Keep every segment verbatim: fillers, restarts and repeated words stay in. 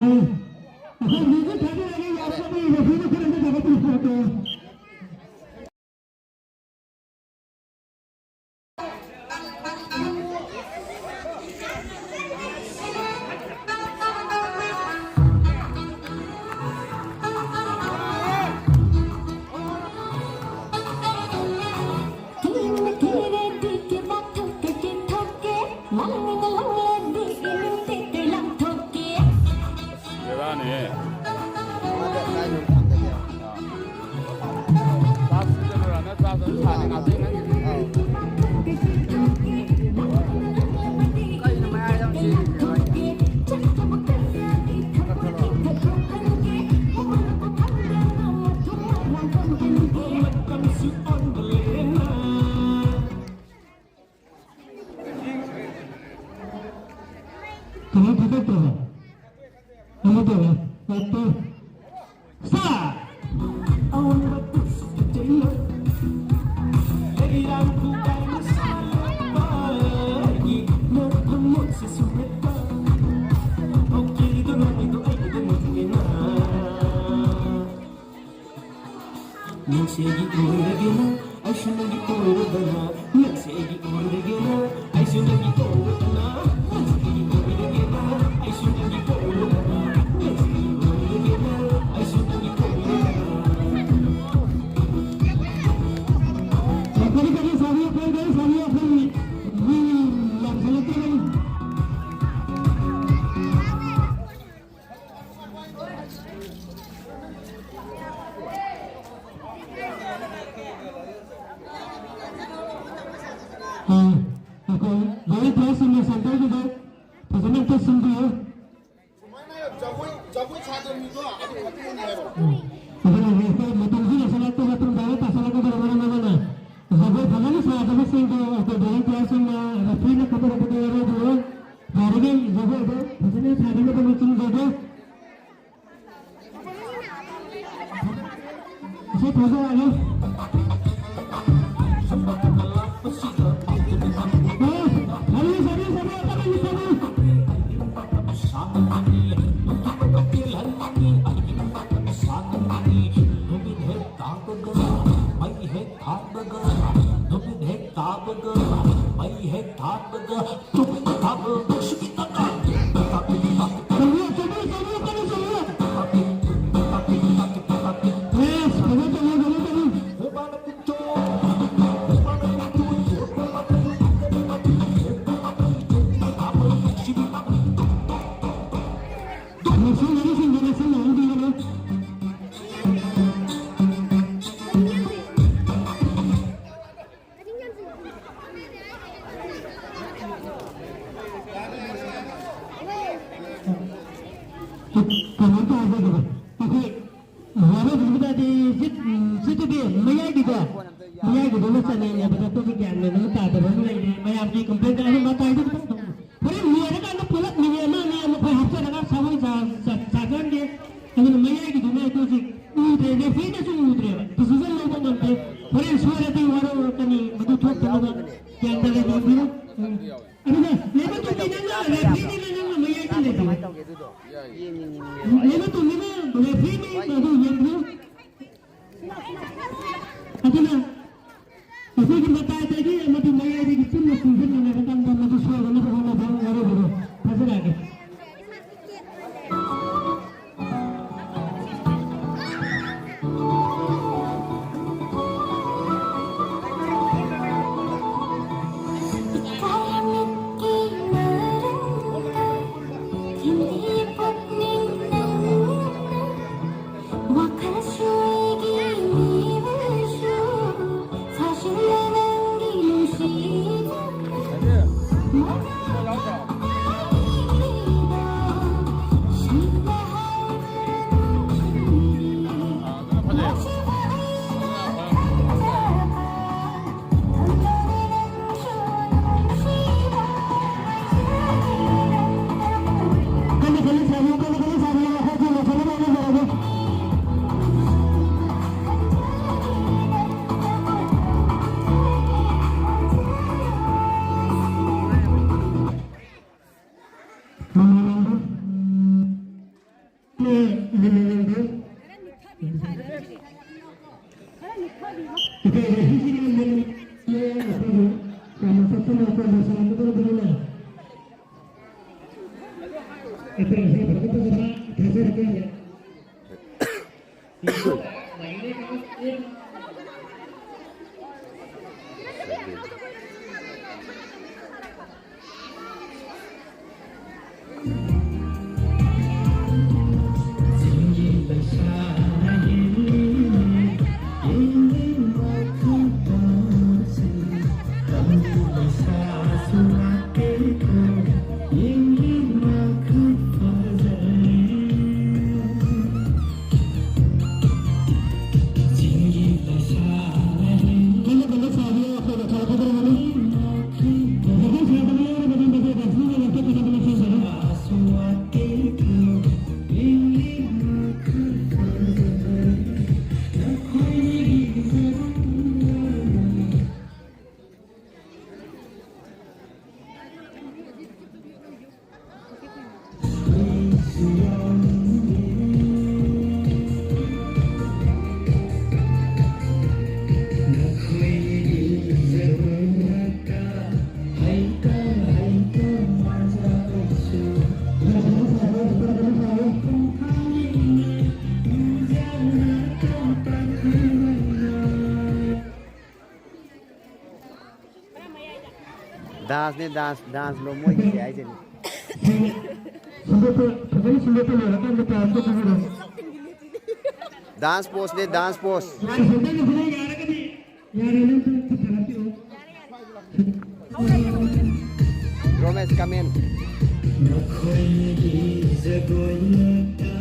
ꯑꯩꯈꯣꯏ ꯃ꯭ꯌꯨꯖꯤꯛ ꯊꯥꯗꯔꯒ ꯌꯥꯔꯒꯗꯤ ꯔꯦꯐ꯭ꯔꯤꯅ ꯈꯔ ꯑꯃ ꯊꯥꯒꯠꯄꯤꯔꯛꯑꯣ꯫ ꯕꯦꯔꯥꯅꯦ꯫ ꯀꯩꯅꯣ ꯊꯥꯗꯣꯛꯇ꯭ꯔꯕ? ꯑꯃ ꯇꯧꯔꯦ꯫ ꯀꯠꯇꯨ꯫ ꯁꯥ! ꯅꯪꯁꯦ ꯑꯩꯒꯤ ꯑꯣꯏꯔꯒꯦꯅ, ꯑꯩꯁꯨ ꯅꯪꯒꯤ ꯑꯣꯏꯔꯗꯅ꯫ ꯅꯪꯁꯦ ꯑꯩꯒꯤ ꯑꯣꯏꯔꯒꯦꯅ, ꯑꯩꯁꯨ ꯅꯪꯒꯤ ꯑꯣꯏꯔꯗꯅ꯫ ꯅꯪꯁꯦ ꯑꯩꯒꯤ ꯑꯣꯏꯔꯒꯦꯅ, ꯑꯩꯁꯨ ꯅꯪꯒꯤ ꯑꯣꯏꯔꯗꯅ꯫ ꯅꯪꯁꯦ ꯑꯩꯒꯤ ꯑꯣꯏꯔꯒꯦꯅ, ꯑꯩꯁꯨ ꯅꯪꯒꯤ ꯑꯣꯏꯔꯗꯅ꯫ ꯀꯔꯤ ꯀꯔꯤ ꯁꯥꯕꯤꯌꯨ, ꯀꯔꯤ ꯀꯔꯤ ꯁꯥꯕꯤꯌꯨ, ꯑꯩꯈꯣꯏ ꯃꯤ ꯌꯥꯝꯁꯤꯜꯂꯛꯇ꯭ꯔꯦ꯫ ꯑꯥ, ꯑꯩꯈꯣꯏ ꯂꯣꯏ ꯗ꯭ꯔꯦꯁꯁꯤꯡꯅ ꯁꯦꯟꯇꯔꯗꯨꯗ ꯐꯖꯅ ꯑꯝꯇ ꯁꯤꯟꯕꯤꯌꯨ꯫ ꯁꯨꯃꯥꯏꯅ ꯖꯒꯣꯏ, ꯖꯒꯣꯏ ꯁꯥꯗꯕ ꯃꯤꯗꯣ ꯑꯗꯨ ꯈꯛꯇꯅꯦ ꯍꯥꯏꯕ꯫ ꯎꯝ꯫ ꯑꯗꯨꯅ ꯍꯧꯖꯤꯛ ꯃꯇꯝꯁꯤ ꯂꯣꯏꯁꯤꯜꯂꯛꯄ ꯃꯇꯝ ꯗꯥꯏꯔꯦꯛ ꯇꯥꯁꯤꯜꯂꯛꯀꯗꯧꯔꯕꯅꯤꯅ, ꯖꯒꯣꯏ ꯐꯖꯅ ꯁꯥꯗꯕꯁꯤꯡꯗꯣ ꯑꯩꯈꯣꯏ ꯚꯣꯂꯨꯟꯇꯤꯌꯔꯁꯤꯡꯅ ꯔꯦꯐ꯭ꯔꯤꯅ ꯈꯟꯗꯣꯔꯛꯄꯗ ꯌꯥꯔꯣꯏꯗ꯭ꯔꯣ? ꯌꯥꯔꯤꯉꯩ ꯖꯒꯣꯏꯗꯣ ꯐꯖꯅ ꯁꯥꯕꯤꯅꯕ ꯅꯤꯡꯁꯤꯡꯖꯒꯦ꯫ ꯏꯁꯩ ꯊꯥꯖꯔꯛꯑꯒꯦ꯫ ꯑꯦ, ꯁꯥꯕꯤꯌꯨ, ꯁꯥꯕꯤꯌꯨ, ꯁꯥꯕꯤꯌꯨ, ꯑꯀꯟꯕ ꯃꯤ ꯁꯥꯕꯤꯌꯨ꯫ ꯃꯩ ꯍꯦꯛ ꯊꯥꯟꯕꯒ ꯇꯨꯝ ꯊꯥꯕ ꯅꯨꯡꯁꯤꯠ ꯇꯥꯕ꯫ ꯆꯠꯂꯨ, ꯆꯠꯂꯨ, ꯆꯠꯂꯨ, ꯆꯠꯂꯨ, ꯆꯠꯂꯨ꯫ ꯌꯦꯁ, ꯐꯖꯅ ꯆꯠꯂꯨ, ꯐꯖꯅ ꯆꯠꯂꯨ꯫ ꯂꯦꯞꯁꯜꯂꯨ, ꯂꯦꯞꯁꯜꯂꯨ, ꯂꯦꯞꯁꯜꯂꯨ꯫ ꯀꯩꯅꯣ ꯇꯧꯔꯒꯗꯤ ꯑꯩꯈꯣꯏ ꯋꯥꯔꯧꯕꯤꯕ ꯇꯥꯔꯗꯤ ꯁꯤ, ꯎꯝ, ꯁꯤꯗꯗꯤ ꯃꯌꯥꯏꯒꯤꯗꯣ, ꯃꯌꯥꯏꯒꯤꯗꯨꯅ ꯆꯠꯅꯩꯅꯦꯕꯗ ꯑꯩꯈꯣꯏꯒꯤ ꯒ꯭ꯌꯥꯟ ꯃꯦꯟ ꯑꯃ ꯇꯥꯗꯕ ꯑꯃ ꯂꯩꯔꯦ꯫ ꯃꯌꯥꯝꯒꯤ ꯀꯝꯄ꯭ꯂꯦꯟ ꯑꯗꯨꯝ ꯃꯇꯥꯏꯗ ꯈꯤꯇꯪ ꯇꯧ-, ꯍꯣꯔꯦꯟ ꯂꯣꯏꯔꯀꯥꯟꯗ ꯄꯨꯂꯞ ꯃꯤꯅꯤꯠ ꯑꯃ ꯑꯅꯤ ꯑꯃ ꯑꯩꯈꯣꯏ ꯍꯥꯞꯆꯔꯒ ꯁꯥꯒꯣꯜ ꯁꯥ-, ꯁꯥ-, ꯁꯥꯖꯍꯟꯒꯦ꯫ ꯑꯗꯨꯅ ꯃꯌꯥꯏꯒꯤꯗꯨꯅ ꯑꯩꯈꯣꯏ ꯍꯧꯖꯤꯛ ꯎꯗ꯭ꯔꯦ, ꯔꯦꯐ꯭ꯔꯤꯅꯁꯨ ꯎꯗ꯭ꯔꯦꯕ, ꯗꯤꯁꯤꯖꯟ ꯂꯧꯕ ꯉꯝꯗꯦ꯫ ꯍꯣꯔꯦꯟ ꯁꯣꯏꯔꯗꯤ ꯋꯥꯔꯧꯔꯛꯀꯅꯤ, ꯃꯗꯨ ꯊꯣꯛꯇꯅꯕ ꯒ꯭ꯌꯥꯟ ꯇꯥꯅ ꯌꯦꯡꯕꯤꯌꯨ꯫ ꯎꯝ꯫ ꯑꯗꯨꯒ ꯂꯩꯃ ꯇꯣꯝꯕꯤ, ꯅꯪꯅ ꯔꯦꯐ꯭ꯔꯤꯅꯤꯅ ꯅꯪꯅ ꯃꯌꯥꯏꯗ ꯂꯩꯕꯤꯌꯨ꯫ ꯂꯩꯃ ꯇꯣꯝꯕꯤꯅ ꯔꯦꯐ꯭ꯔꯤꯅꯤ, ꯑꯗꯨ ꯌꯦꯡꯕꯤꯌꯨ꯫ ꯑꯗꯨꯅ ꯑꯩꯈꯣꯏꯒꯤ ꯃꯇꯥꯏꯗꯒꯤ ꯑꯃꯗꯤ ꯃꯌꯥꯏꯗꯒꯤ ꯄꯨꯟꯅ ꯆꯨꯡꯁꯤꯟꯃꯤꯟꯅꯕ ꯀꯥꯟꯗ ꯃꯗꯨ ꯁꯣꯏꯗꯅꯕ ꯍꯣꯠꯅꯕ ꯋꯥꯔꯧꯕꯤꯔꯣꯏ꯫ ꯊꯥꯖꯔꯛꯑꯒꯦ꯫ ꯂꯣꯏꯁꯤꯜꯂꯝꯒꯗꯧꯔꯕꯅꯤꯅ, ꯑꯦꯄ꯭ꯔꯤꯜꯁꯦ ꯐꯖ ꯐꯖꯕ ꯊꯥꯖꯔꯛꯀꯦ꯫ ꯗꯥꯟꯁꯅꯦ, ꯗꯥꯟꯁ, ꯗꯥꯟꯁ ꯂꯣ ꯃꯣꯏꯒꯤꯁꯦ ꯍꯥꯏꯁꯤꯅꯤ꯫ ꯁꯤꯟꯗꯣꯛꯄ, ꯐꯖꯅ ꯁꯤꯟꯗꯣꯛꯄ ꯂꯣꯏꯔꯀꯥꯟꯗ ꯇꯥꯟꯁꯇ ꯆꯠꯈꯤꯗꯣꯏꯅꯤ꯫ ꯗꯥꯟꯁ ꯄꯣꯁꯅꯦ, ꯗꯥꯟꯁ ꯄꯣꯁ꯫ ꯌꯥꯔꯦ, ꯁꯦꯟꯇꯔꯒꯤ ꯈꯨꯠꯂꯥꯏ ꯌꯥꯔꯒꯗꯤ ꯌꯥꯔꯦ, ꯅꯪ ꯈꯨꯠ ꯊꯥꯔꯛꯄꯤꯔꯣ꯫ ꯔꯣꯃꯦꯁ, ꯀꯃꯦꯟ꯫ ꯃꯈꯣꯏꯒꯤ ꯖꯒꯣꯏ ꯉꯥꯛꯇ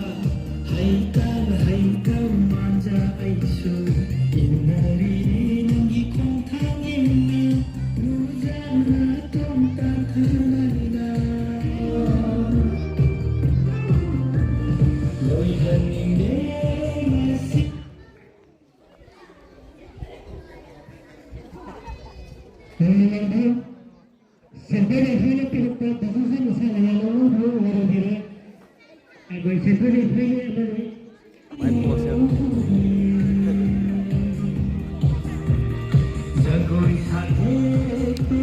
ꯍꯩꯇ ꯍꯩꯇ ꯃꯥꯟꯖ ꯑꯩꯁꯨ ꯏꯟꯅꯔꯤ ꯅꯪꯒꯤ ꯈꯣꯡꯊꯥꯡ ꯏꯟꯅ ꯂꯨꯖꯅ ꯇꯣꯡ ꯇꯥꯊꯅ ꯂꯣꯏꯍꯟꯅꯤꯡꯗꯦ ꯉꯁꯤ꯫ ꯁꯦꯟꯇꯔ ꯑꯩꯈꯣꯏꯅ ꯄꯤꯔꯛꯄ ꯗꯕꯜꯁꯤꯡ ꯃꯁꯥꯟꯅ ꯌꯥꯝꯅ ꯂꯧꯕꯤꯌꯨ, ꯂꯧꯔꯨꯕꯤꯔꯣꯏ꯫ ꯑꯩꯈꯣꯏ ꯁꯦꯟꯇꯔ ꯑꯩꯈꯣꯏꯒꯤ ꯑꯃꯅꯤ꯫ ꯖꯒꯣꯏ ꯁꯥꯊꯦꯛꯄꯤ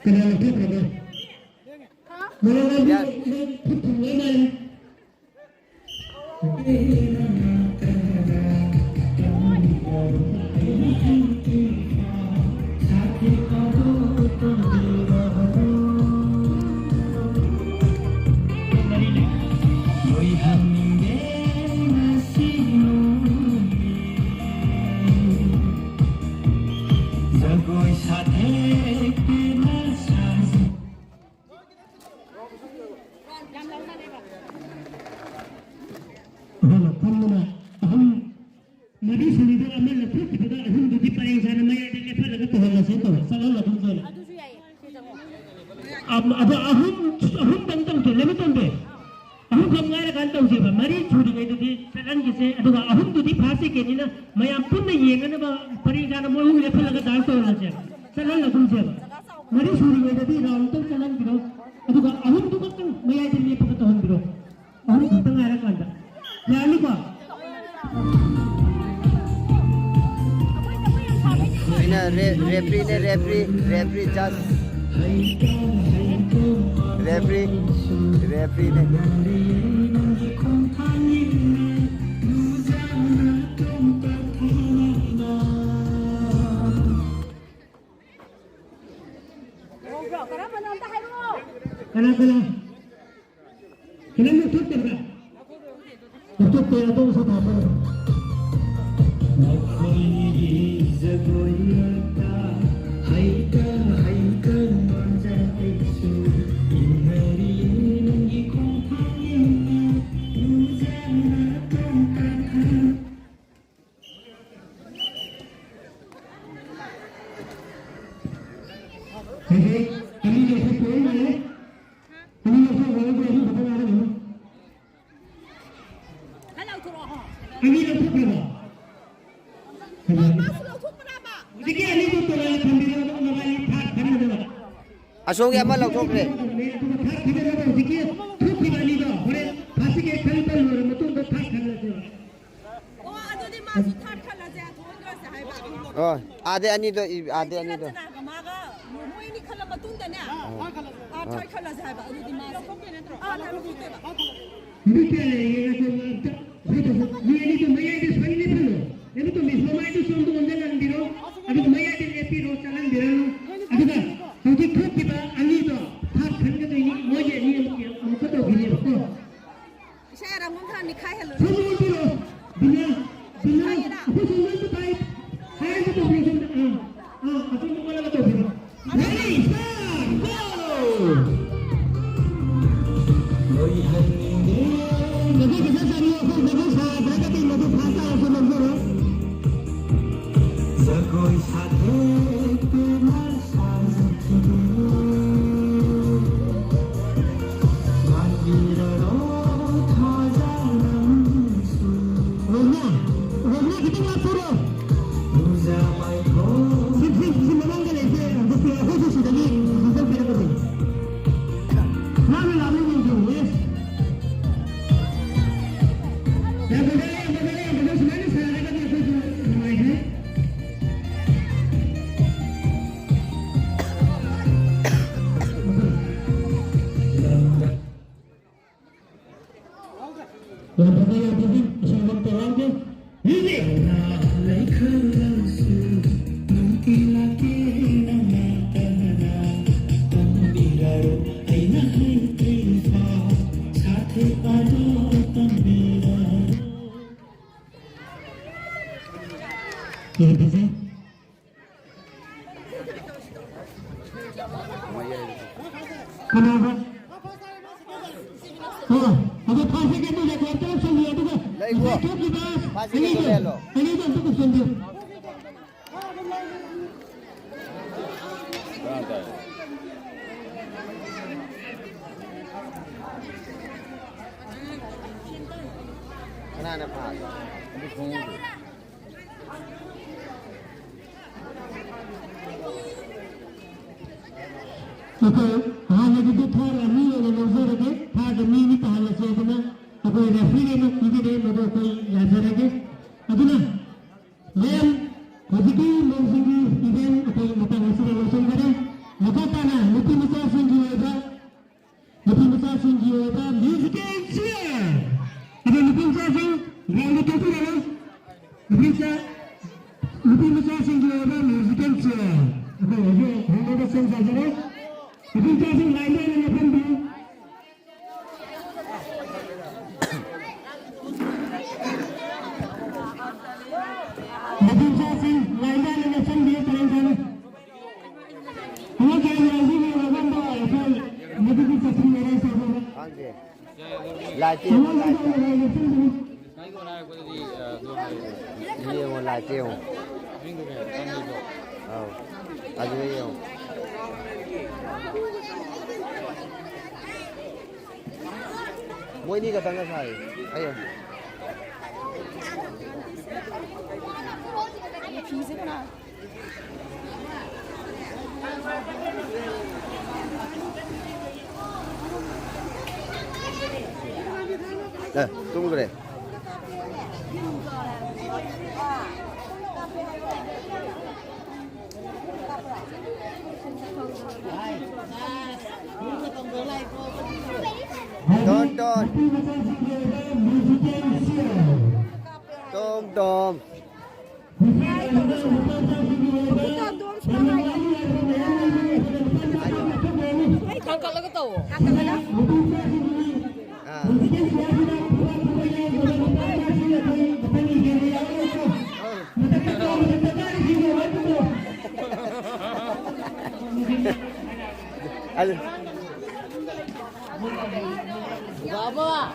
ꯀꯅꯥ ꯂꯧꯊꯣꯛꯈ꯭ꯔꯒꯦ? ꯃꯔꯝ ꯑꯗꯨ ꯌꯥ- ꯅꯪ ꯈꯨꯠ ꯊꯨꯝꯂꯣꯏ ꯃꯥꯜꯂꯦ꯫ ꯖꯒꯣꯏ ꯁꯥꯊꯦꯛ ꯄꯦꯟꯅ ꯁꯥꯖ- ꯑꯍꯨꯝ, ꯐꯝꯗꯨꯅ ꯑꯍꯨꯝ, ꯃꯔꯤ ꯁꯨꯔꯤꯗꯣ ꯑꯃ ꯂꯧꯊꯣꯛꯈꯤꯕꯗ ꯑꯍꯨꯝꯗꯨꯗꯤ ꯄꯔꯦꯡ ꯁꯥꯅ ꯃꯌꯥꯏꯗ ꯂꯦꯞꯍꯜꯂꯒ ꯇꯧꯍꯜꯂꯁꯦ ꯇꯧꯔꯣ꯫ ꯆꯠꯍꯜꯂꯣ ꯑꯗꯨꯝ ꯆꯠꯂꯣ꯫ ꯑꯗꯨꯁꯨ ꯌꯥꯏꯌꯦ꯫ ꯁꯤ ꯆꯪꯉꯣ꯫ ꯑꯝ-, ꯑꯗꯣ ꯑꯍꯨꯝ, ꯑꯍꯨꯝꯗꯪ ꯇꯧꯁꯦ, ꯂꯩꯃ ꯇꯣꯝꯕꯤ꯫ ꯑꯍꯨꯝꯈꯛ ꯉꯥꯏꯔꯀꯥꯟꯗ ꯇꯧꯁꯦꯕ꯫ ꯃꯔꯤ ꯁꯨꯔꯤꯉꯩꯗꯗꯤ ꯆꯠꯍꯟꯈꯤꯁꯦ꯫ ꯑꯗꯨꯒ ꯑꯍꯨꯝꯗꯨꯗꯤ ꯐꯥꯔꯁ ꯁꯦꯀꯦꯟꯅꯤꯅ ꯃꯌꯥꯝ ꯄꯨꯟꯅ ꯌꯦꯡꯅꯅꯕ ꯄꯔꯦꯡ ꯁꯥꯅ ꯃꯣꯏ ꯑꯍꯨꯝ ꯂꯦꯞꯍꯜꯂꯒ ꯗꯥꯟꯁ ꯇꯧꯍꯜꯂꯁꯦꯕ꯫ ꯆꯠꯍꯜꯂꯒꯨꯝꯁꯦꯕ꯫ ꯃꯔꯤ ꯁꯨꯔꯤꯉꯩꯗꯗꯤ ꯔꯥꯎꯟ ꯑꯃꯇꯪ ꯆꯠꯍꯟꯕꯤꯔꯣ꯫ ꯑꯗꯨꯒ ꯑꯍꯨꯝꯗꯨꯃꯛꯇꯪ ꯃꯌꯥꯏꯗ ꯂꯦꯞꯄꯒ ꯇꯧꯍꯟꯕꯤꯔꯣ꯫ ꯑꯍꯨꯝ ꯈꯛꯇ ꯉꯥꯏꯔꯀꯥꯟꯗ꯫ ꯌꯥꯔꯅꯤꯀꯣ? ꯑꯩꯅ ꯔꯦ-, ꯔꯦꯐ꯭ꯔꯤꯅꯦ, ꯔꯦꯐ꯭ꯔꯤ, ꯔꯦꯐ꯭ꯔꯤ ꯖꯁ꯫ ꯔꯦꯐ꯭ꯔꯤ, ꯔꯦꯐ꯭ꯔꯤꯅꯦ꯫ ꯀꯅꯥ ꯀꯅꯥ? ꯀꯅꯥꯝ ꯂꯧꯊꯣꯛꯇꯕ꯭ꯔꯥ? ꯂꯧꯊꯣꯛꯇꯦ, ꯑꯗꯣꯝ ꯁꯣꯝ ꯍꯥꯞꯄꯣ꯫ ꯃꯈꯣꯏꯒꯤ ꯖꯒꯣꯏ ꯃꯔꯛꯇ ꯍꯩꯇ ꯍꯩꯇ ꯃꯥꯟꯖ ꯑꯩꯁꯨ ꯏꯟꯅꯔꯤꯌꯦ ꯅꯪꯒꯤ ꯈꯣꯡꯊꯥꯡ ꯌꯦꯡꯅ ꯂꯨꯖꯅ ꯇꯣꯡ ꯀꯥꯈꯠ ꯍꯧꯖꯤꯛ ꯑꯅꯤ ꯂꯧꯊꯣꯛꯄ ꯂꯣꯏꯔꯦ꯫ ꯑꯅꯤ ꯂꯧꯊꯣꯛꯈ꯭ꯔꯒꯗꯤ ꯑꯍꯨꯝ ꯈꯛꯇ ꯉꯥꯏꯔꯝꯃꯅꯤ꯫ ꯑꯅꯤ ꯂꯧꯊꯣꯛꯈ꯭ꯔꯕꯣ? ꯍꯧꯖꯤꯛꯀꯤ ꯑꯅꯤꯗꯨ ꯇꯣꯉꯥꯟꯅ ꯊꯝꯕꯤꯔꯣ, ꯑꯗꯨꯒ ꯃꯕꯥꯅꯤ ꯊꯥꯛ ꯈꯟꯅꯗꯕ꯫ ꯑꯁꯣꯝꯒꯤ ꯑꯃ ꯂꯧꯊꯣꯛꯈ꯭ꯔꯦ꯫ ꯑꯗꯨꯒ ꯊꯥꯛ ꯈꯟꯅꯗꯕ ꯍꯧꯖꯤꯛꯀꯤ ꯊꯣꯛꯈꯤꯕ ꯑꯅꯤꯗꯣ ꯍꯣꯔꯦꯟ ꯐꯥꯁꯤꯒꯦ ꯈꯟꯕ ꯂꯣꯏꯔ ꯃꯇꯨꯡꯗ ꯊꯥꯛ ꯈꯟꯅꯁꯦꯕ꯫ ꯑꯣ, ꯑꯗꯨꯗꯤ ꯃꯥꯁꯨ ꯊꯥꯔꯠ ꯈꯜꯂꯁꯦ, ꯊꯣꯛꯍꯟꯈ꯭ꯔꯁꯦ ꯍꯥꯏꯕ꯫ ꯑꯣ, ꯑꯥꯗꯩ ꯑꯅꯤꯗꯣ, ꯏ-, ꯑꯥꯗꯩ ꯑꯅꯤꯗꯣ꯫ ꯔꯆꯅꯥꯒ ꯃꯥꯒ ꯃꯣꯏ ꯑꯅꯤ ꯈꯜꯂ ꯃꯇꯨꯡꯗꯅꯦ, ꯑꯥ, ꯊꯥꯔꯠ ꯈꯜꯂꯁꯦ ꯍꯥꯏꯕ꯫ ꯑꯗꯨꯗꯤ ꯃꯥꯁꯦ, ꯑꯥ, ꯂꯧꯊꯣꯛꯇꯣꯏꯕ꯫ ꯃꯤ ꯀꯌꯥ ꯂꯩꯔꯤꯒꯦ? ꯉꯥꯏꯈꯣ, ꯑꯝꯇ, ꯑꯩꯈꯣꯏꯗꯁꯨ ꯃꯤ ꯑꯅꯤꯗꯣ ꯃꯌꯥꯏꯗ ꯁꯣꯏꯅ ꯐꯝꯃꯣ꯫ ꯅꯪꯒꯤ ꯇꯣꯝꯕꯤ ꯁꯣꯃꯥꯏꯗꯨꯁꯨ ꯑꯝꯇ ꯑꯣꯟꯁꯤꯜꯍꯟꯕꯤꯔꯣ꯫ ꯑꯗꯨꯒ ꯃꯌꯥꯏꯗ ꯂꯦꯞꯄꯤꯔꯣ, ꯆꯠꯍꯟꯕꯤꯔꯅꯨ꯫ ꯑꯗꯨꯒ ꯍꯧꯖꯤꯛ ꯊꯣꯛꯈꯤꯕ ꯑꯅꯤꯗꯣ ꯊꯥꯔꯠ ꯈꯟꯒꯗꯣꯏꯅꯤ꯫ ꯃꯣꯏꯒꯤ ꯑꯅꯤ ꯑꯃꯨꯛ, ꯑꯃꯨꯛꯀ ꯇꯧꯈꯤꯅꯦꯕꯀꯣ꯫ ꯏꯁꯥ ꯌꯥꯔꯝꯃꯣ ꯈꯔ ꯅꯤꯛꯈꯥꯏꯍꯜꯂꯨꯅꯦ꯫ ꯁꯣꯝꯗ ꯑꯣꯟꯕꯤꯔꯣ꯫ ꯕꯤꯅꯥ, ꯕꯤꯅꯥ, ꯑꯩꯈꯣꯏ ꯁꯣꯝꯗ ꯑꯝꯇ ꯄꯥꯏ-, ꯄꯥꯏꯔꯒ ꯇꯧꯕꯤꯔꯣ ꯁꯣꯝꯗ꯫ ꯑꯥ, ꯑꯥ, ꯑꯁꯣꯝꯗ ꯑꯣꯜꯂꯒ ꯇꯧꯕꯤꯔꯣ꯫ Ready, start, go! ꯖꯒꯣꯏ ꯐꯖ ꯁꯥꯕꯤꯌꯨ, ꯑꯩꯈꯣꯏ ꯖꯒꯣꯏ ꯁꯥꯗ꯭ꯔꯒꯗꯤ ꯃꯗꯨ ꯐꯥꯁ ꯇꯥꯔꯁꯨ ꯂꯧꯖꯔꯣꯏ꯫ ꯖꯒꯣꯏ ꯁꯥꯊꯦꯛꯇꯨꯅ ꯁꯥꯖꯈꯤꯕ ꯃꯥꯡꯕꯤꯔꯔꯣ ꯊꯥꯖ ꯅꯪꯁꯨ꯫ ꯔꯣꯃꯤꯌꯥ, ꯔꯣꯃꯤꯌꯥ ꯈꯤꯇꯪ ꯂꯥꯞꯊꯣꯔꯛꯑꯣ꯫ ꯁꯤ, ꯁꯤ, ꯁꯤ ꯃꯃꯥꯡꯗ ꯂꯩꯁꯦ, ꯍꯧꯖꯤꯛꯇꯤ ꯑꯩꯈꯣꯏꯁꯨ ꯁꯤꯗꯒꯤ ꯁꯤꯖꯟ ꯄꯤꯔꯛꯀꯗꯣꯏꯅꯤ꯫ ꯂꯥꯞꯅ ꯂꯥꯞꯅ ꯌꯦꯡꯕꯤꯌꯨ, yes꯫ ꯌꯥꯝ ꯐꯖꯔꯦ, ꯌꯥꯝ ꯐꯖꯔꯦ, ꯌꯥꯝ ꯐꯖꯔꯦ꯫ ꯁꯨꯃꯥꯏꯅ ꯁꯥꯔꯒꯗꯤ ꯑꯩꯈꯣꯏꯁꯨ ꯅꯨꯡꯉꯥꯏꯖꯩ꯫ ꯌꯥꯗꯕ, ꯌꯥꯗꯕ, ꯑꯁꯣꯝꯗ ꯑꯝꯇ ꯂꯥꯡꯒꯦ꯫ Music! ꯂꯩꯈꯠꯂꯁꯨ ꯅꯨꯡꯇꯤ ꯂꯥꯛꯀꯦ ꯅꯪꯅ ꯇꯅ ꯇꯝꯕꯤꯔꯔꯣ ꯑꯩꯅ ꯍꯩꯇ꯭ꯔꯤꯐꯥꯎ ꯁꯥꯊꯦꯛꯄꯗꯣ ꯇꯝꯕꯤꯔꯔꯣ꯫ ꯌꯥꯗꯕ꯫ ꯀꯅꯥꯕ? ꯑꯣ, ꯑꯗꯣ ꯐꯥꯔꯁ ꯁꯦꯀꯦꯟꯗꯨ ꯔꯦꯀꯣꯔꯗ ꯇꯧꯁꯜꯂꯨ, ꯑꯗꯨꯒ ꯂꯩꯒꯣ꯫ ꯉꯁꯥꯏ ꯊꯣꯛꯈꯤꯕ ꯐꯥꯔꯁ ꯁꯦꯀꯦꯟꯗꯨ ꯑꯅꯤꯗꯣ, ꯂꯩꯍꯜꯂꯣ꯫ ꯑꯅꯤꯗꯣ ꯑꯝꯇ ꯀꯧꯁꯟꯕꯤꯌꯨ꯫ ꯀꯅꯥꯅ ꯐꯥꯒꯦ? ꯑꯗꯨ ꯈꯪꯍꯧꯗꯦ꯫ ꯑꯩꯈꯣꯏ ꯍꯥꯟꯅꯒꯤꯗꯤ ꯊꯥꯔ ꯑꯅꯤ ꯑꯣꯏꯅ ꯂꯧꯖꯔꯒꯦ꯫ ꯊꯥꯔꯒ ꯃꯤ ꯑꯅꯤ ꯇꯥꯍꯜꯂꯁꯦ ꯍꯥꯏꯗꯅ ꯑꯩꯈꯣꯏ ꯔꯦꯐ꯭ꯔꯤꯒꯩꯅ ꯄꯤꯕꯤꯔꯦ, ꯃꯗꯨ ꯑꯩꯈꯣꯏ ꯌꯥꯖꯔꯒꯦ꯫ ꯑꯗꯨꯅ ꯃꯌꯥꯝ ꯍꯧꯖꯤꯛꯀꯤ ꯃꯧꯁꯤꯡꯒꯤ ꯏꯚꯦꯟ ꯑꯩꯈꯣꯏ ꯃꯇꯥꯡ ꯑꯁꯤꯗ ꯂꯣꯏꯁꯤꯟꯖꯔꯦ꯫ ꯃꯈꯥ ꯇꯥꯅ ꯅꯨꯄꯤ ꯃꯆꯥꯁꯤꯡꯒꯤ ꯑꯣꯏꯕ, ꯅꯨꯄꯤ ꯃꯆꯥꯁꯤꯡꯒꯤ ꯑꯣꯏꯕ musical chair꯫ ꯑꯗꯣ ꯅꯨꯄꯤ ꯃꯆꯥꯁꯤꯡ ground ꯊꯣꯛꯄꯤꯔꯛꯑꯣ꯫ ꯅꯨꯄꯤ ꯃꯆꯥ, ꯅꯨꯄꯤ ꯃꯆꯥꯁꯤꯡꯒꯤ ꯑꯣꯏꯕ musical chair꯫ ꯑꯗꯣ ꯍꯧꯖꯤꯛ ꯍꯣꯡꯂꯒ ꯁꯦꯝ ꯁꯥꯖꯔꯦ꯫ ꯅꯨꯄꯤ ꯃꯆꯥꯁꯤꯡ line ꯗ ꯑꯣꯏꯅ ꯂꯦꯞꯍꯟꯕꯤꯌꯨ꯫ ꯅꯨꯄꯤ ꯃꯆꯥꯁꯤꯡ line ꯗ ꯑꯣꯏꯅ ꯂꯦꯞꯍꯟꯕꯤꯌꯨ, ꯄꯔꯦꯡ ꯁꯥꯅ꯫ ꯈꯪꯗꯦ꯫ ꯂꯥꯏꯠꯇꯤ ꯌꯦꯡꯉꯣ, ꯂꯥꯏꯠꯇꯤ꯫ ꯌꯦꯡꯉꯣ, ꯂꯥꯏꯠꯇꯤ ꯌꯦꯡꯉꯣ꯫ ꯑꯧ, ꯑꯗꯨꯗ ꯌꯦꯡꯉꯣ꯫ ꯃꯣꯏꯅꯤ ꯈꯛꯇꯪꯒ ꯁꯥꯏ꯫ ꯑꯩ ꯑꯦ, ꯇꯨꯝꯈ꯭ꯔꯦ꯫ Tone, tone. ꯇꯣꯝ, ꯇꯣꯝ꯫ ꯊꯥꯡꯀꯠꯂꯒ ꯇꯧꯋꯣ꯫ ꯑꯥ꯫ ꯑꯗꯨ ꯕꯥꯕꯥ!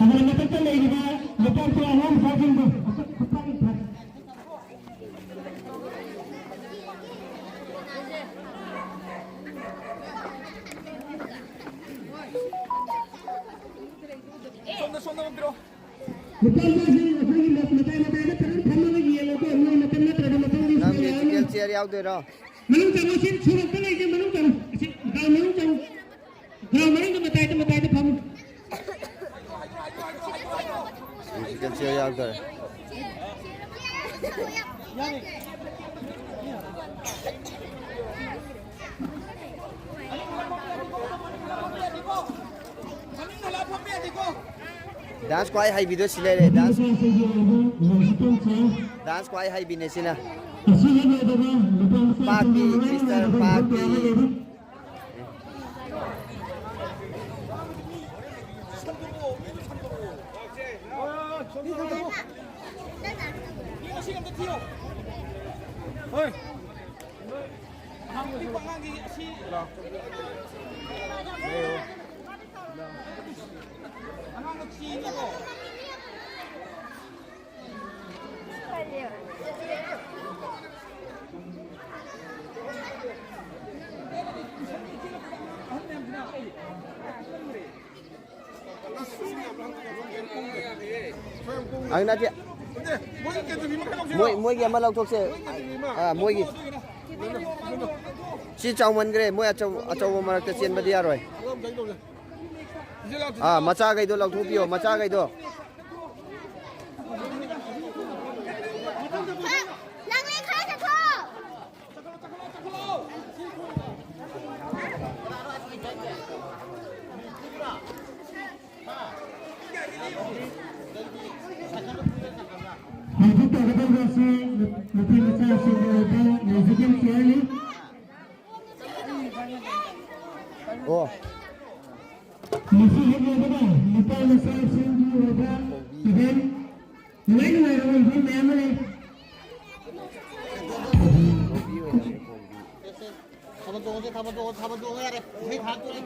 ꯑꯗꯨꯒ ꯃꯊꯛꯇ ꯂꯩꯔꯤꯕ ꯂꯨꯄꯥ ꯀꯨꯟ ꯑꯍꯨꯝ ꯐꯥꯎꯁꯤꯡꯗꯨ ꯁꯣꯝꯗ, ꯁꯣꯝꯗ ꯑꯃ ꯄꯤꯔꯛꯑꯣ꯫ ꯂꯨꯄꯥ ꯃꯉꯥꯁꯤ ꯑꯩꯈꯣꯏꯒꯤ ꯃꯇꯥꯏ ꯃꯇꯥꯏꯗ ꯐꯖꯅ ꯐꯝꯃꯒ ꯌꯦꯡꯉꯒ ꯅꯣꯏ ꯃꯇꯝ ꯅꯠꯇ꯭ꯔꯗꯤ ꯃꯊꯪꯒꯤ ꯅꯪ ꯁꯤꯗ ꯌꯥꯎꯔꯅꯤ꯫ Musical chair ꯌꯥꯎꯗꯣꯏꯔꯣ? ꯃꯅꯨꯡ ꯆꯪꯉꯣ, ꯁꯤ ꯁꯣꯔꯣꯛꯇ ꯂꯩꯁꯦ, ꯃꯅꯨꯡ ꯆꯪꯉꯣ꯫ ꯑꯁꯤ ground ꯃꯅꯨꯡ ꯆꯪꯉꯣ꯫ Ground ꯃꯅꯨꯡꯗ ꯃꯇꯥꯏꯗ ꯃꯇꯥꯏꯗ ꯐꯝꯃꯨ꯫ Musical chair ꯌꯥꯎꯗꯣꯏꯔꯣ? Dance ꯈ꯭ꯋꯥꯏ ꯍꯩꯕꯤꯗꯣ ꯁꯤ ꯂꯩꯔꯦ, dance꯫ Dance ꯈ꯭ꯋꯥꯏ ꯍꯩꯕꯤꯅꯦ ꯁꯤꯅ꯫ ꯄꯥꯛꯄꯤ, Mister ꯄꯥꯛꯄꯤ꯫ ꯑꯪ, ꯅꯠꯇꯦ꯫ ꯃꯣꯏ, ꯃꯣꯏꯒꯤ ꯑꯃ ꯂꯧꯊꯣꯛꯁꯦ꯫ ꯑꯥ, ꯃꯣꯏꯒꯤ꯫ ꯁꯤ ꯆꯥꯎꯃꯟꯈ꯭ꯔꯦ꯫ ꯃꯣꯏ ꯑꯆꯧ-, ꯑꯆꯧꯕ ꯃꯔꯛꯇ ꯆꯦꯟꯕꯗꯤ ꯌꯥꯔꯣꯏ꯫ ꯑꯥ, ꯃꯆꯥꯈꯩꯗꯣ ꯂꯧꯊꯣꯛꯄꯤꯌꯣ, ꯃꯆꯥꯈꯩꯗꯣ꯫ ꯅꯪ ꯂꯩꯈꯥꯏ ꯆꯠꯊꯣꯛ꯫ ꯍꯧꯖꯤꯛ ꯇꯧꯒꯗꯧꯔꯤꯕ ꯑꯁꯤ ꯅꯨꯄꯤ ꯃꯆꯥꯁꯤꯡꯒꯤ ꯑꯣꯏꯕ ꯃ꯭ꯌꯨꯖꯤꯀꯦꯜ ꯆꯤꯌꯔꯅꯤ꯫ ꯑꯣ꯫ ꯃꯁꯤ ꯍꯦꯛ ꯂꯣꯏꯕꯒ ꯅꯨꯄꯥ ꯃꯆꯥꯁꯤꯡꯒꯤ ꯑꯣꯏꯕ ꯏꯚꯦꯟ ꯅꯨꯡꯉꯥꯏ ꯅꯨꯡꯉꯥꯏꯔꯕ ꯏꯚꯦꯟ ꯃꯌꯥꯝ ꯑꯃ ꯂꯩ꯫ ꯊꯥꯕꯜ ꯆꯣꯡꯉꯁꯦ, ꯊꯥꯕꯜ ꯆꯣꯡꯉꯁꯦ, ꯊꯥꯕꯜ ꯆꯣꯡꯉ ꯌꯥꯔꯦ꯫ ꯏꯁꯩ ꯊꯥꯔꯛꯇꯣꯔꯦ꯫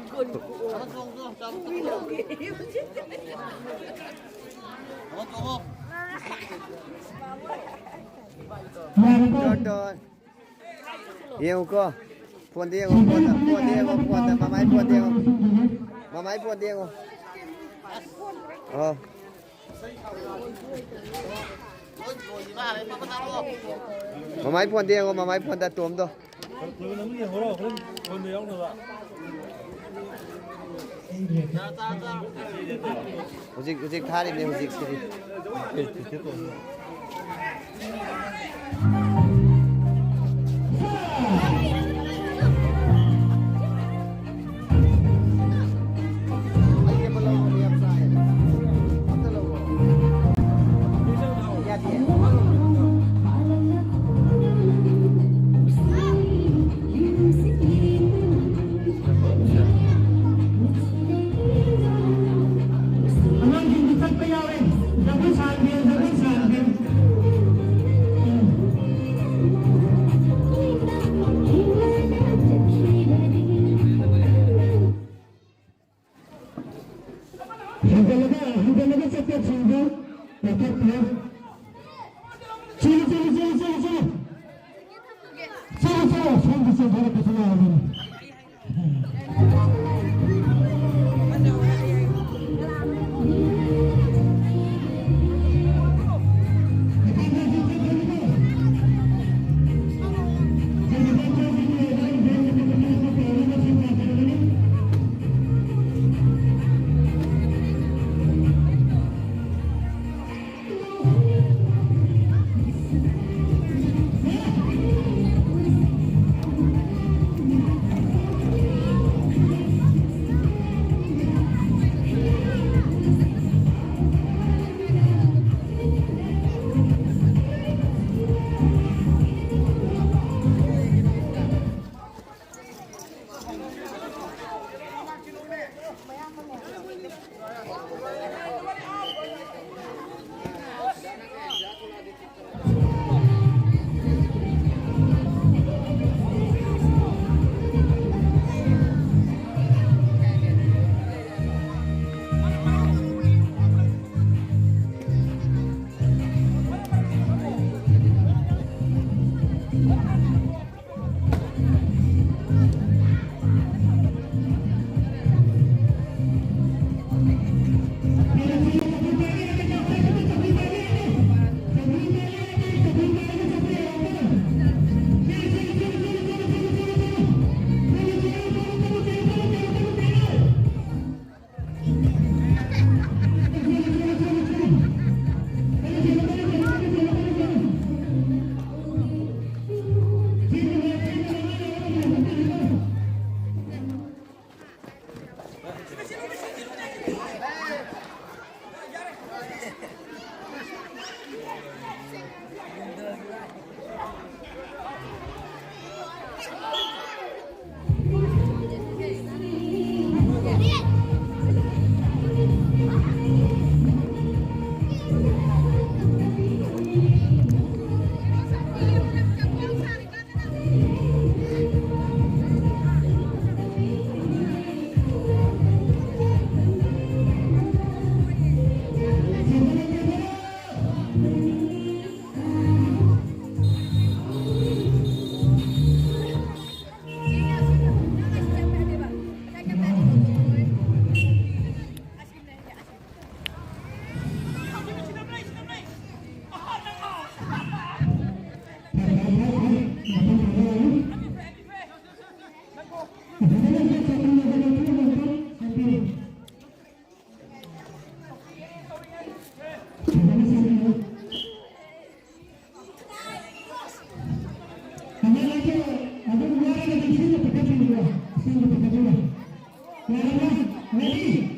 ꯊꯥꯕꯜ ꯆꯣꯡꯉꯣ, ꯆꯥꯕ ꯊꯛꯄ꯫ ꯊꯥꯕꯜ ꯆꯣꯡꯉꯣ꯫ ꯌꯥꯔꯦꯀꯣ? ꯌꯦꯡꯉꯨꯀꯣ꯫ ꯐꯣꯟꯗ ꯌꯦꯡꯉꯣ, ꯐꯣꯟꯗ, ꯐꯣꯟꯗ ꯌꯦꯡꯉꯣ, ꯐꯣꯟꯗ, ꯃꯃꯥꯏ ꯐꯣꯟꯗ ꯌꯦꯡꯉꯣ꯫ ꯃꯃꯥꯏ ꯐꯣꯟꯗ ꯌꯦꯡꯉꯣ꯫ ꯑꯣ꯫ ꯃꯃꯥꯏ ꯐꯣꯟꯗ ꯌꯦꯡꯉꯣ, ꯃꯃꯥꯏ ꯐꯣꯟꯗ ꯇꯣꯝꯗꯣ꯫ ꯍꯧꯖꯤꯛ, ꯍꯧꯖꯤꯛ ꯊꯥꯔꯤꯅꯦ ꯍꯧꯖꯤꯛꯁꯤꯗꯤ꯫ ꯁꯣꯝꯗ ꯆꯦꯟꯊꯣꯔꯛꯄꯁꯨ ꯌꯥꯎꯕꯅꯤ꯫ ꯑꯁꯦꯡꯕ ꯄꯤꯛꯀꯞ ꯑꯃ꯫ ꯌꯥꯔꯕ꯭ꯔꯥ? Ready?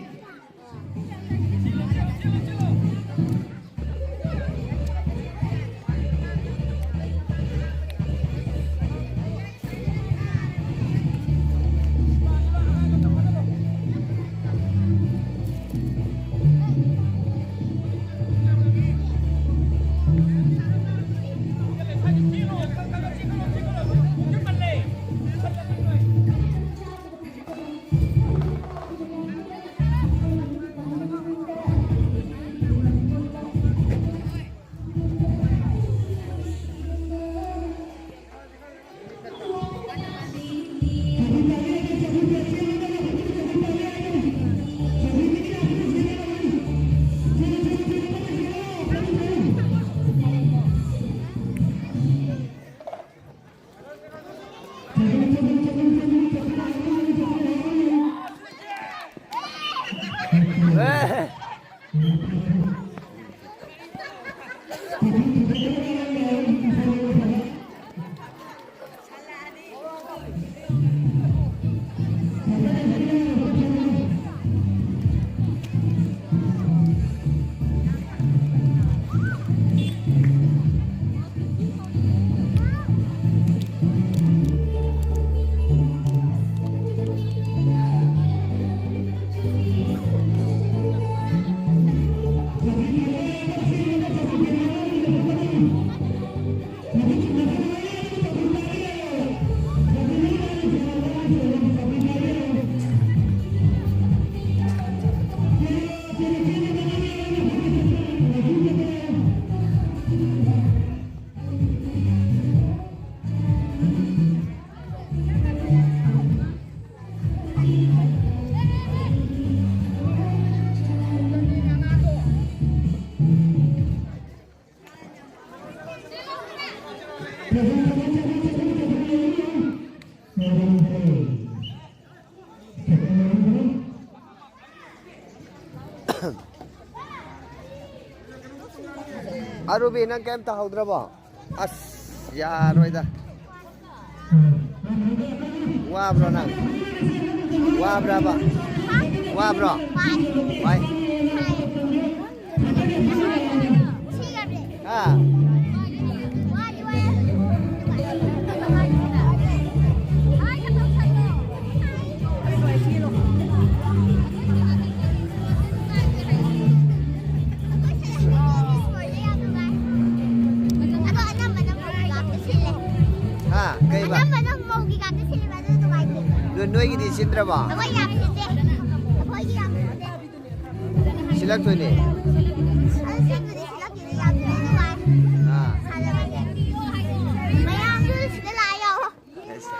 ꯑꯔꯨꯕꯤ, ꯅꯪ ꯀꯩꯝ ꯇꯧꯍꯧꯗ꯭ꯔꯕꯣ? ꯑꯁ, ꯌꯥꯔꯣꯏꯗ꯫ ꯋꯥꯕ꯭ꯔꯣ ꯅꯪ? ꯋꯥꯕ꯭ꯔꯕ? ꯋꯥꯕ꯭ꯔꯣ? ꯋꯥꯏ꯫ ꯍꯥ? ꯍꯥ? ꯀꯩꯕ? ꯑꯅꯝꯕꯅ ꯃꯧꯒꯤ ꯉꯥꯛꯇ ꯁꯤꯜꯂꯦꯕ, ꯑꯗꯨ ꯅꯨꯡꯉꯥꯏꯇꯦ꯫ ꯑꯗꯨ ꯅꯣꯏꯒꯤꯗꯤ ꯁꯤꯟꯗ꯭ꯔꯕꯣ? ꯑꯩꯈꯣꯏ ꯌꯥꯝ ꯁꯤꯟꯗꯦ꯫ ꯑꯩꯈꯣꯏꯒꯤ ꯌꯥꯝ ꯁꯤꯟꯗꯦ꯫ ꯁꯤꯜꯂꯛꯇꯣꯏꯅꯦ꯫ ꯑꯗꯨ ꯁꯤꯟꯕꯨꯗꯤ ꯁꯤꯜꯂꯛꯇꯣꯏꯅꯦ, ꯌꯥꯝ ꯁꯤꯟꯗꯦ, ꯅꯨꯡꯉꯥꯏ꯫ ꯑꯥ꯫ ꯁꯥꯟꯅꯕꯁꯦ꯫ ꯃꯌꯥꯝꯁꯨ ꯁꯤꯗ ꯂꯥꯛꯑ ꯌꯥꯎꯔꯣ꯫ ꯑꯁ꯫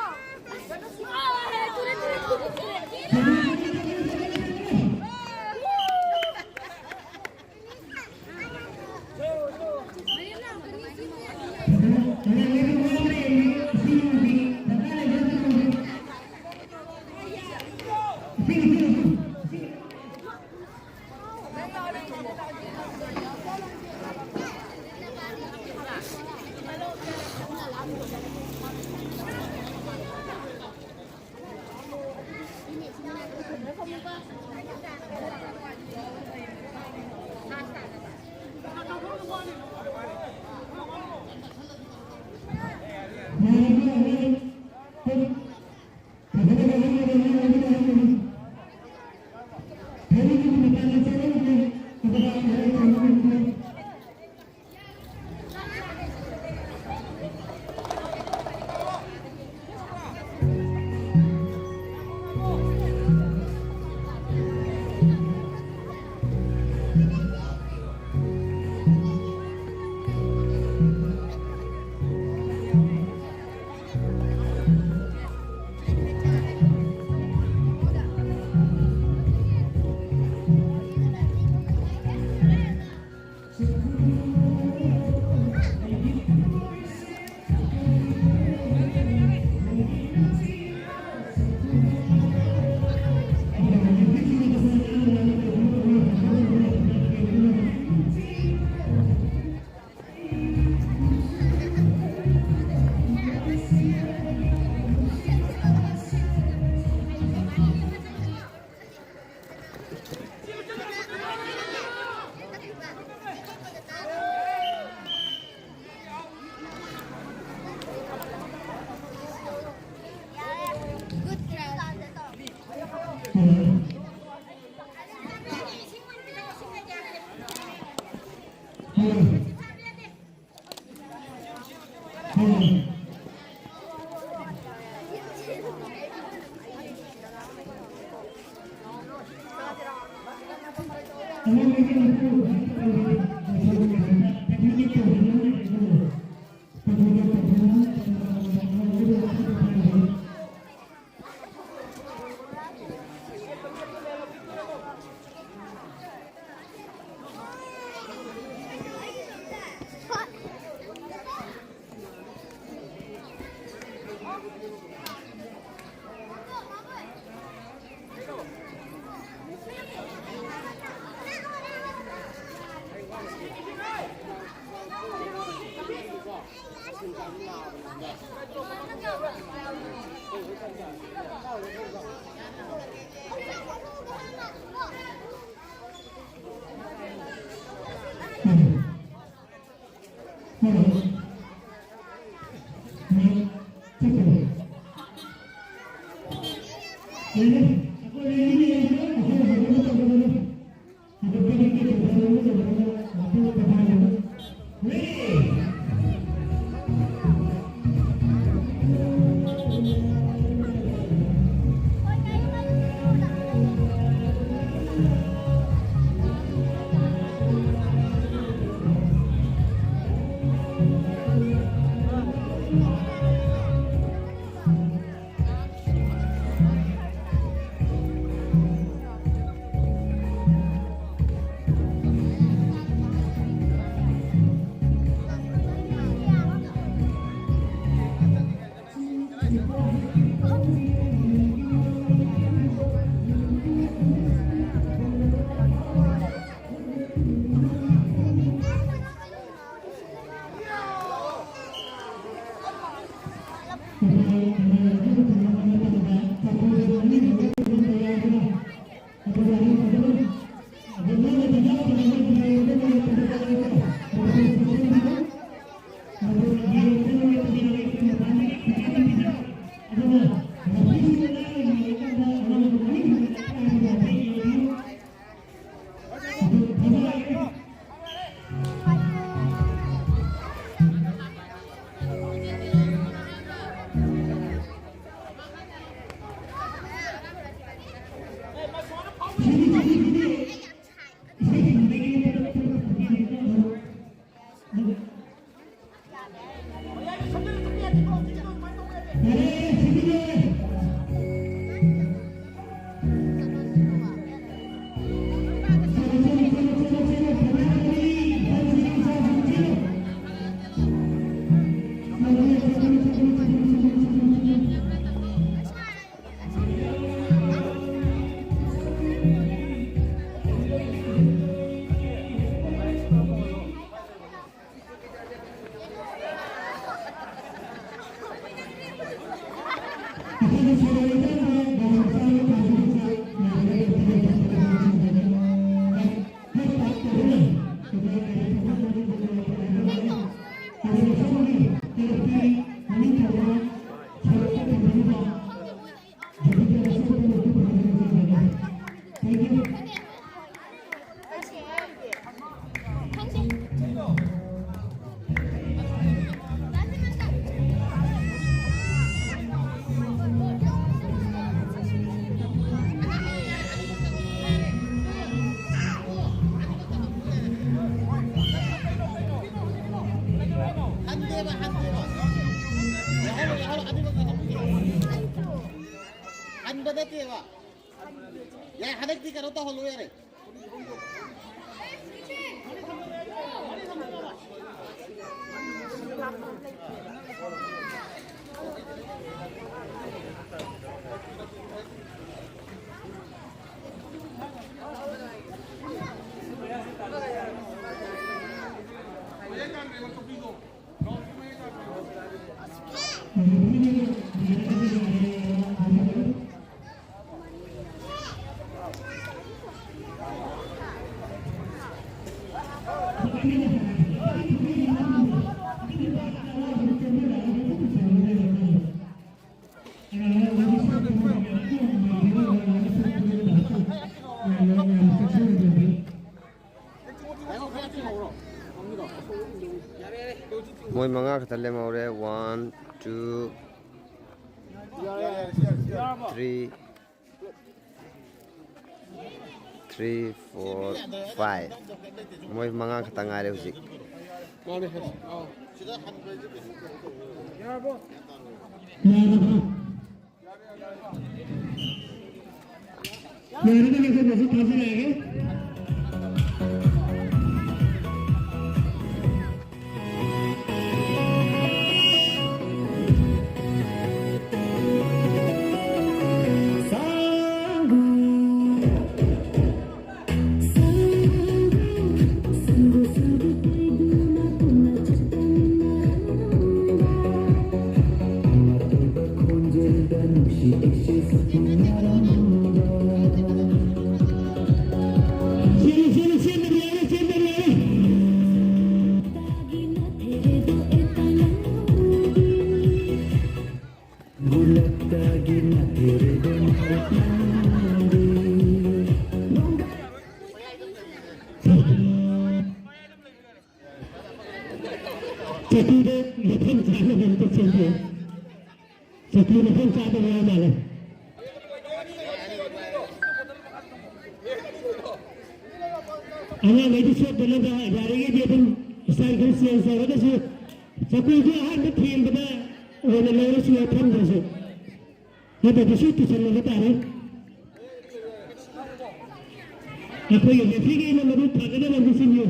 ꯍꯟꯗꯦꯕ, ꯍꯟꯗꯦꯕ꯫ ꯌꯥꯍꯜꯂꯣ, ꯌꯥꯍꯜꯂꯣ, ꯑꯅꯤꯃꯛ ꯌꯥꯍꯜꯂꯣ꯫ ꯍꯟꯕ ꯅꯠꯇꯦꯕ꯫ ꯌꯥꯏ, ꯍꯟꯗꯛꯇꯤ ꯀꯩꯅꯣ ꯇꯧꯍꯜꯂꯣ ꯌꯥꯔꯦ꯫ ꯃꯣꯏ ꯃꯉꯥ ꯈꯛꯇ ꯂꯦꯝꯍꯧꯔꯦ꯫ One, two, three, three, four, five. ꯃꯣꯏ ꯃꯉꯥ ꯈꯛꯇ ꯉꯥꯏꯔꯦ ꯍꯧꯖꯤꯛ꯫ ꯃꯥꯅꯦ, ꯑꯥꯎ꯫ ꯌꯥꯔꯕꯣ? ꯌꯥꯔꯕꯣ? ꯂꯣꯏꯔꯒ ꯑꯩꯈꯣꯏꯅꯁꯨ ꯊꯥꯖꯔꯛꯑꯒꯦ꯫ ꯆꯧꯀꯤꯗ ꯃꯐꯝ ꯆꯥꯅꯕ ꯑꯝꯇ ꯁꯦꯝꯕꯤꯌꯨ꯫ ꯆꯧꯀꯤ ꯃꯐꯝ ꯆꯥꯗꯕ ꯌꯥꯎ ꯃꯥꯜꯂꯦ꯫ ꯑꯉꯥꯡꯈꯩꯗꯤ ꯁꯣꯛꯇꯅꯕ ꯌꯥꯔꯤꯉꯩꯗꯤ ꯑꯗꯨꯝ ꯁ꯭ꯇꯥꯏꯜ ꯈꯔ ꯆꯦꯟꯖ ꯇꯧꯔꯒꯁꯨ ꯆꯧꯀꯤꯁꯨ ꯑꯍꯥꯟꯕ ꯊꯦꯡꯕꯗ ꯑꯣꯏꯅ ꯂꯧꯔꯁꯨ ꯌꯥꯏ, ꯐꯝꯗ꯭ꯔꯁꯨ꯫ ꯅꯠꯇ꯭ꯔꯗꯤ ꯁꯤ ꯇꯨꯁꯟꯅꯕ ꯇꯥꯔꯦ꯫ ꯑꯩꯈꯣꯏꯒꯤ ꯔꯦꯐ꯭ꯔꯤꯒꯤ ꯑꯩꯅ ꯃꯗꯨ ꯐꯒꯗꯕ ꯑꯃ ꯁꯤꯟꯕꯤꯌꯨ꯫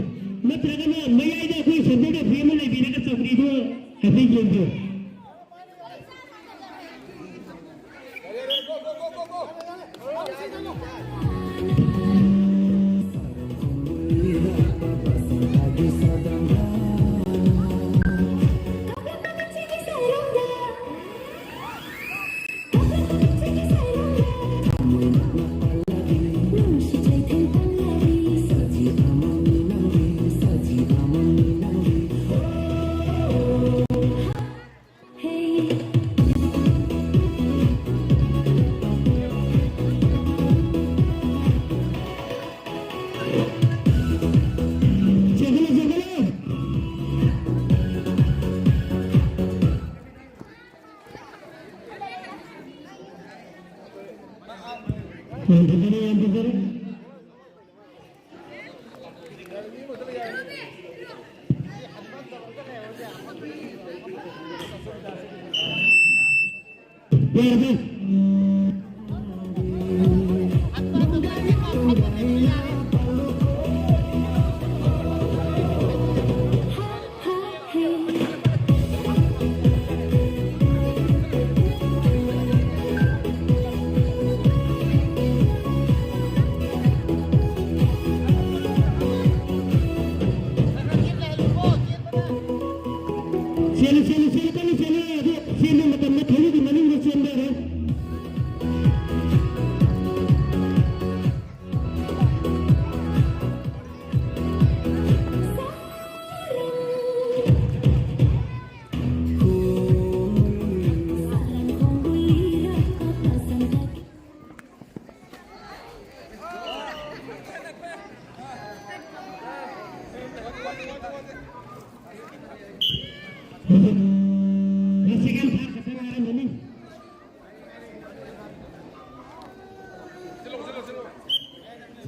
ꯅꯠꯇ꯭ꯔꯒꯅ ꯃꯌꯥꯏꯗ ꯑꯩꯈꯣꯏ ꯁꯦꯟꯇꯔ ꯔꯦꯐ꯭ꯔꯤ ꯑꯃ ꯂꯩꯕꯤꯔꯒ ꯆꯧꯀ꯭ꯔꯤꯗꯨ ꯍꯥꯏꯐꯦꯠ ꯌꯦꯡꯕꯤꯌꯨ꯫ ꯌꯥꯝ ꯐꯖꯔꯦ, ꯌꯥꯝ ꯐꯖꯔꯦ꯫ ꯌꯥꯔꯕ?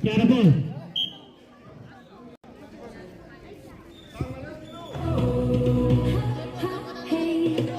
ꯌꯥꯔꯕꯣ?